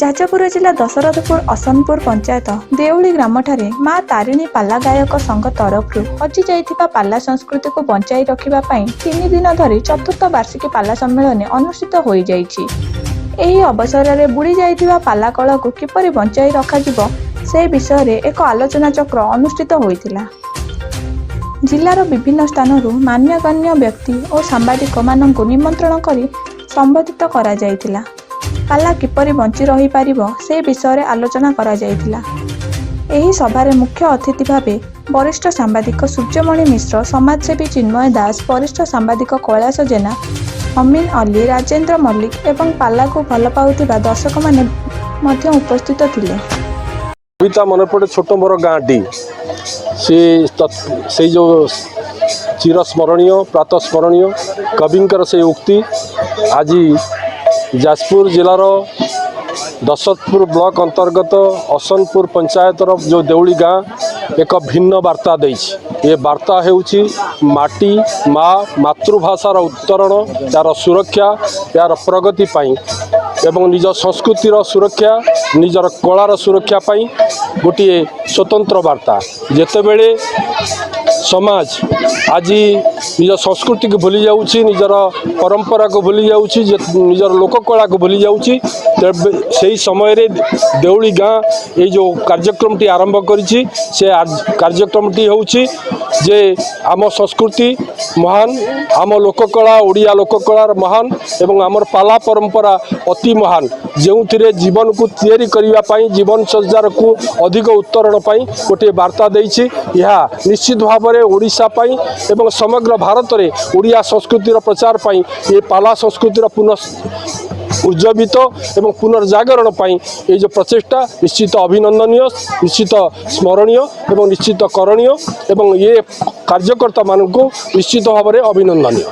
ଯାଜପୁର ଜିଲ୍ଲା ଦଶରଥପୁର ଅସନପୁର ପଞ୍ଚାୟତ ଦେଉଳି ଗ୍ରାମଠାରେ ମା ତାରିଣୀ ପାଲା ଗାୟକ ସଂଘ ତରଫରୁ ହଜିଯାଇଥିବା ପାଲା ସଂସ୍କୃତିକୁ ବଞ୍ଚାଇ ରଖିବା ପାଇଁ 3 ଦିନ ଧରି ଚତୁର୍ଥ ବାର୍ଷିକୀ ପାଲା ସମ୍ମିଳନୀ ଅନୁଷ୍ଠିତ ହୋଇଯାଇଛି। ଏହି ଅବସରରେ ବୁଡ଼ି ଯାଇଥିବା ପାଲା କଳାକୁ କିପରି ବଞ୍ଚାଇ ରଖାଯିବ, ସେ ବିଷୟରେ ଏକ ଆଲୋଚନାଚକ୍ର ଅନୁଷ୍ଠିତ ହୋଇଥିଲା। ଜିଲ୍ଲାର ବିଭିନ୍ନ ସ୍ଥାନରୁ ମାନ୍ୟଗଣ୍ୟ ବ୍ୟକ୍ତି ଓ ସାମ୍ବାଦିକମାନଙ୍କୁ ନିମନ୍ତ୍ରଣ କରି ସମ୍ବର୍ଦ୍ଧିତ କରାଯାଇଥିଲା। ପାଲା କିପରି ବଞ୍ଚି ରହିପାରିବ, ସେ ବିଷୟରେ ଆଲୋଚନା କରାଯାଇଥିଲା। ଏହି ସଭାରେ ମୁଖ୍ୟ ଅତିଥି ଭାବେ ବରିଷ୍ଠ ସାମ୍ବାଦିକ ସୂର୍ଯ୍ୟମଣି ମିଶ୍ର, ସମାଜସେବୀ ଚିନ୍ମୟ ଦାସ, ବରିଷ୍ଠ ସାମ୍ବାଦିକ କୈଳାସ ଜେନା, ଅମିନ ଅଲ୍ଲୀ, ରାଜେନ୍ଦ୍ର ମଲ୍ଲିକ ଏବଂ ପାଲାକୁ ଭଲ ପାଉଥିବା ଦର୍ଶକମାନେ ମଧ୍ୟ ଉପସ୍ଥିତ ଥିଲେ। କବିତା ମନେ ପଡ଼େ, ଛୋଟ ମୋର ଗାଁଟି। ସେ ସେଇ ଯେଉଁ ଚିରସ୍ମରଣୀୟ, ପ୍ରାତଃସ୍ମରଣୀୟ କବିଙ୍କର ସେଇ ଉକ୍ତି ଆଜି ଯାଜପୁର ଜିଲ୍ଲାର ଦଶରଥପୁର ବ୍ଲକ ଅନ୍ତର୍ଗତ ଅସନପୁର ପଞ୍ଚାୟତର ଯେଉଁ ଦେଉଳି ଗାଁ ଏକ ଭିନ୍ନ ବାର୍ତ୍ତା ଦେଇଛି। ଏ ବାର୍ତ୍ତା ହେଉଛି ମାଟି ମା, ମାତୃଭାଷାର ଉତ୍ତରଣ, ଏହାର ସୁରକ୍ଷା, ଏହାର ପ୍ରଗତି ପାଇଁ ଏବଂ ନିଜ ସଂସ୍କୃତିର ସୁରକ୍ଷା, ନିଜର କଳାର ସୁରକ୍ଷା ପାଇଁ ଗୋଟିଏ ସ୍ୱତନ୍ତ୍ର ବାର୍ତ୍ତା। ଯେତେବେଳେ ସମାଜ ଆଜି ନିଜ ସଂସ୍କୃତିକୁ ଭୁଲି ଯାଉଛି, ନିଜର ପରମ୍ପରାକୁ ଭୁଲି ଯାଉଛି, ନିଜର ଲୋକକଳାକୁ ଭୁଲି ଯାଉଛି, ତେବେ ସେହି ସମୟରେ ଦେଉଳି ଗାଁ ଏଇ ଯେଉଁ କାର୍ଯ୍ୟକ୍ରମଟି ଆରମ୍ଭ କରିଛି, ସେ କାର୍ଯ୍ୟକ୍ରମଟି ହେଉଛି ଯେ ଆମ ସଂସ୍କୃତି ମହାନ, ଆମ ଲୋକକଳା, ଓଡ଼ିଆ ଲୋକକଳାର ମହାନ ଏବଂ ଆମର ପାଲା ପରମ୍ପରା ଅତି ମହାନ, ଯେଉଁଥିରେ ଜୀବନକୁ ତିଆରି କରିବା ପାଇଁ, ଜୀବନ ସଞ୍ଚାରକୁ ଅଧିକ ଉତ୍ତରଣ ପାଇଁ ଗୋଟିଏ ବାର୍ତ୍ତା ଦେଇଛି। ଏହା ନିଶ୍ଚିତ ଭାବରେ ଓଡ଼ିଶା ପାଇଁ ଏବଂ ସମଗ୍ର ଭାରତରେ ଓଡ଼ିଆ ସଂସ୍କୃତିର ପ୍ରଚାର ପାଇଁ, ଏ ପାଲା ସଂସ୍କୃତିର ପୁନଃ ଉଜ୍ଜୀବିତ ଏବଂ ପୁନର୍ଜାଗରଣ ପାଇଁ ଏଇ ଯେଉଁ ପ୍ରଚେଷ୍ଟା ନିଶ୍ଚିତ ଅଭିନନ୍ଦନୀୟ, ନିଶ୍ଚିତ ସ୍ମରଣୀୟ ଏବଂ ନିଶ୍ଚିତ କରଣୀୟ ଏବଂ ଇଏ କାର୍ଯ୍ୟକର୍ତ୍ତାମାନଙ୍କୁ ନିଶ୍ଚିତ ଭାବରେ ଅଭିନନ୍ଦନୀୟ।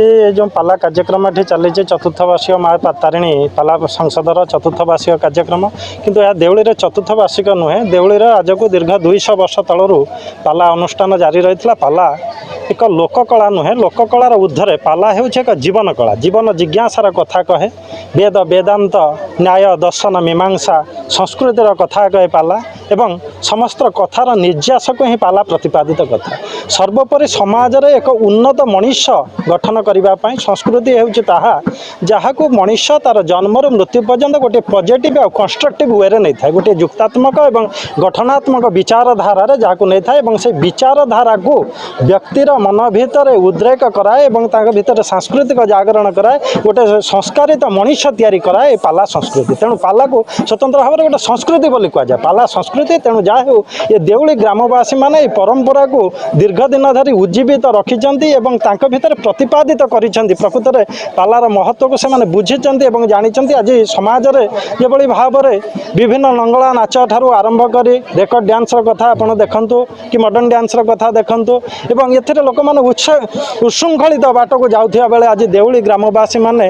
ଏ ଯେଉଁ ପାଲା କାର୍ଯ୍ୟକ୍ରମ ଏଠି ଚାଲିଛି, ଚତୁର୍ଥ ବାର୍ଷିକ ମା ତାରିଣୀ ପାଲା ସଂସଦର ଚତୁର୍ଥ ବାର୍ଷିକ କାର୍ଯ୍ୟକ୍ରମ। କିନ୍ତୁ ଏହା ଦେଉଳିରେ ଚତୁର୍ଥ ବାର୍ଷିକ ନୁହେଁ। ଦେଉଳିର ଆଜକୁ ଦୀର୍ଘ 200 ବର୍ଷ ତଳରୁ ପାଲା ଅନୁଷ୍ଠାନ ଜାରି ରହିଥିଲା। ପାଲା ଏକ ଲୋକକଳା ନୁହେଁ, ଲୋକକଳାର ଉର୍ଦ୍ଧ୍ୱରେ। ପାଲା ହେଉଛି ଏକ ଜୀବନ କଳା, ଜୀବନ ଜିଜ୍ଞାସାର କଥା କହେ। ବେଦ, ବେଦାନ୍ତ, ନ୍ୟାୟ, ଦର୍ଶନ, ମୀମାଂସା, ସଂସ୍କୃତିର କଥା କହେ ପାଲା ଏବଂ ସମସ୍ତ କଥାର ନିର୍ଯାସକୁ ହିଁ ପାଲା ପ୍ରତିପାଦିତ କଥା। ସର୍ବୋପରି ସମାଜରେ ଏକ ଉନ୍ନତ ମଣିଷ ଗଠନ କରିବା ପାଇଁ ସଂସ୍କୃତି ହେଉଛି ତାହା, ଯାହାକୁ ମଣିଷ ତାର ଜନ୍ମରୁ ମୃତ୍ୟୁ ପର୍ଯ୍ୟନ୍ତ ଗୋଟିଏ ପଜିଟିଭ୍ ଆଉ କନଷ୍ଟ୍ରକ୍ଟିଭ୍ ୱେରେ ନେଇଥାଏ, ଗୋଟିଏ ଯୁକ୍ତାତ୍ମକ ଏବଂ ଗଠନାତ୍ମକ ବିଚାରଧାରାରେ ଯାହାକୁ ନେଇଥାଏ ଏବଂ ସେ ବିଚାରଧାରାକୁ ବ୍ୟକ୍ତିର ମନ ଭିତରେ ଉଦ୍ରେକ କରାଏ ଏବଂ ତାଙ୍କ ଭିତରେ ସାଂସ୍କୃତିକ ଜାଗରଣ କରାଏ, ଗୋଟେ ସଂସ୍କାରିତ ମଣିଷ ତିଆରି କରାଏ ଏ ପାଲା ସଂସ୍କୃତି। ତେଣୁ ପାଲାକୁ ସ୍ୱତନ୍ତ୍ର ଭାବରେ ଗୋଟେ ସଂସ୍କୃତି ବୋଲି କୁହାଯାଏ, ପାଲା ସଂସ୍କୃତି। ତେଣୁ ଯାହା ହେଉ, ଏ ଦେଉଳି ଗ୍ରାମବାସୀମାନେ ଏ ପରମ୍ପରାକୁ ଦୀର୍ଘ ଦିନ ଧରି ଉଜ୍ଜୀବିତ ରଖିଛନ୍ତି ଏବଂ ତାଙ୍କ ଭିତରେ ପ୍ରତିପାଦିତ କରିଛନ୍ତି। ପ୍ରକୃତରେ ପାଲାର ମହତ୍ତ୍ୱକୁ ସେମାନେ ବୁଝିଛନ୍ତି ଏବଂ ଜାଣିଛନ୍ତି। ଆଜି ସମାଜରେ ଯେଭଳି ଭାବରେ ବିଭିନ୍ନ ଲଙ୍ଗଳା ନାଚ ଠାରୁ ଆରମ୍ଭ କରି ରେକର୍ଡ଼ ଡ୍ୟାନ୍ସର କଥା ଆପଣ ଦେଖନ୍ତୁ କି ମଡ଼ର୍ଣ୍ଣ ଡ୍ୟାନ୍ସର କଥା ଦେଖନ୍ତୁ ଏବଂ ଏଥିରେ ଲୋକମାନେ ଉତ୍ଶୃଙ୍ଖଳିତ ବାଟକୁ ଯାଉଥିବା ବେଳେ ଆଜି ଦେଉଳି ଗ୍ରାମବାସୀମାନେ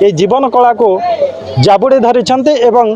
ଏଇ ଜୀବନ କଳାକୁ ଜାବୁଡ଼ି ଧରିଛନ୍ତି ଏବଂ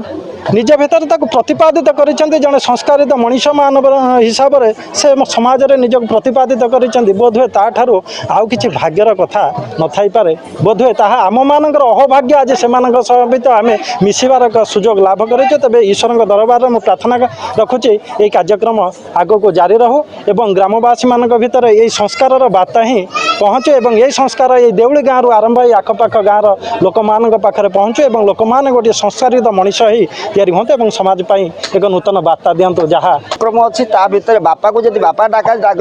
ନିଜ ଭିତରେ ତାକୁ ପ୍ରତିପାଦିତ କରିଛନ୍ତି। ଜଣେ ସଂସ୍କାରିତ ମଣିଷ ମାନବ ହିସାବରେ ସେ ସମାଜରେ ନିଜକୁ ପ୍ରତିପାଦିତ କରିଛନ୍ତି। ବୋଧହୁଏ ତାଠାରୁ ଆଉ କିଛି ଭାଗ୍ୟର କଥା ନଥାଇପାରେ। ବୋଧହୁଏ ତାହା ଆମମାନଙ୍କର ଅହୋଭାଗ୍ୟ, ଆଜି ସେମାନଙ୍କ ସହ ବି ତ ଆମେ ମିଶିବାର ଏକ ସୁଯୋଗ ଲାଭ କରିଛୁ। ତେବେ ଈଶ୍ୱରଙ୍କ ଦରବାରରେ ମୁଁ ପ୍ରାର୍ଥନା ରଖୁଛି, ଏହି କାର୍ଯ୍ୟକ୍ରମ ଆଗକୁ ଜାରି ରହୁ ଏବଂ ଗ୍ରାମବାସୀମାନଙ୍କ ଭିତରେ ଏହି ସଂସ୍କାରର ବାର୍ତ୍ତା ହିଁ ପହଞ୍ଚୁ ଏବଂ ଏହି ସଂସ୍କାର ଏଇ ଦେଉଳି ଗାଁରୁ ଆରମ୍ଭ ହେଇ ଆଖପାଖ ଗାଁର ଲୋକମାନଙ୍କ ପାଖରେ ପହଞ୍ଚୁ ଏବଂ ଲୋକମାନେ ଗୋଟିଏ ସଂସ୍କାରିତ ମଣିଷ ହେଇ ତିଆରି ହୁଅନ୍ତୁ ଏବଂ ସମାଜ ପାଇଁ ଏକ ନୂତନ ବାର୍ତ୍ତା ଦିଅନ୍ତୁ ଯାହା କ୍ରମ ଅଛି। ତା ଭିତରେ ବାପାକୁ ଯଦି ବାପା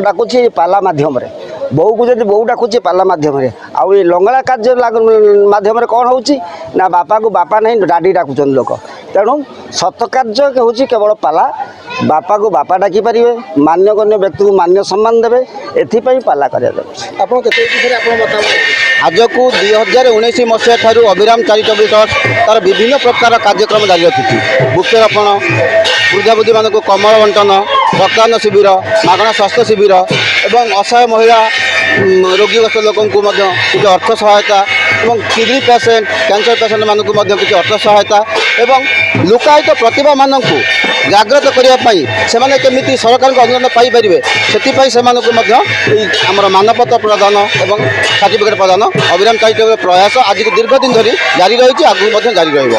ଡାକୁଛି ପାଲା ମାଧ୍ୟମରେ, ବୋଉକୁ ଯଦି ବୋଉ ଡାକୁଛି ପାଲା ମାଧ୍ୟମରେ, ଆଉ ଏ ଲଙ୍ଗଳା କାର୍ଯ୍ୟ ମାଧ୍ୟମରେ କ'ଣ ହେଉଛି ନା ବାପାକୁ ବାପା ନାହିଁ, ଡାଡ଼ି ଡାକୁଛନ୍ତି ଲୋକ। ତେଣୁ ସତକାର୍ଯ୍ୟ ହେଉଛି କେବଳ ପାଲା। ବାପାକୁ ବାପା ଡାକିପାରିବେ, ମାନ୍ୟଗଣ୍ୟ ବ୍ୟକ୍ତିକୁ ମାନ୍ୟ ସମ୍ମାନ ଦେବେ, ଏଥିପାଇଁ ପାଲା କରାଯାଉଛି। ଆପଣ କେତେ ବିଷୟରେ ଆପଣ ମତାମତ? ଆଜକୁ 2019 ମସିହା ଠାରୁ ଅଭିରାମ ଚାରିଟେବଲ୍ ଟ୍ରଷ୍ଟ ତାର ବିଭିନ୍ନ ପ୍ରକାର କାର୍ଯ୍ୟକ୍ରମ ଜାରି ରଖିଛି। ବୃକ୍ଷରୋପଣ, ବୃଦ୍ଧାବୃଦ୍ଧିମାନଙ୍କୁ କମ୍ବଳ ବଣ୍ଟନ, ରକ୍ତଦାନ ଶିବିର, ମାଗଣା ସ୍ୱାସ୍ଥ୍ୟ ଶିବିର ଏବଂ ଅସହାୟ ମହିଳା, ରୋଗୀଗ୍ରସ୍ତ ଲୋକଙ୍କୁ ମଧ୍ୟ କିଛି ଅର୍ଥ ସହାୟତା ଏବଂ କିଡ଼ନୀ ପେସେଣ୍ଟ, କ୍ୟାନ୍ସର ପେସେଣ୍ଟମାନଙ୍କୁ ମଧ୍ୟ କିଛି ଅର୍ଥ ସହାୟତା ଏବଂ ଲୁକାୟିତ ପ୍ରତିଭାମାନଙ୍କୁ ଜାଗ୍ରତ କରିବା ପାଇଁ, ସେମାନେ କେମିତି ସରକାରଙ୍କ ଅନୁଦାନ ପାଇପାରିବେ, ସେଥିପାଇଁ ସେମାନଙ୍କୁ ମଧ୍ୟ ଏଇ ଆମର ମାନପତ୍ର ପ୍ରଦାନ ଏବଂ ସାର୍ଟିଫିକେଟ୍ ପ୍ରଦାନ ଅଭିରାମ ଚାରିଟେବଲ୍ ପ୍ରୟାସ ଆଜିକୁ ଦୀର୍ଘ ଦିନ ଧରି ଜାରି ରହିଛି, ଆଗକୁ ମଧ୍ୟ ଜାରି ରହିବ।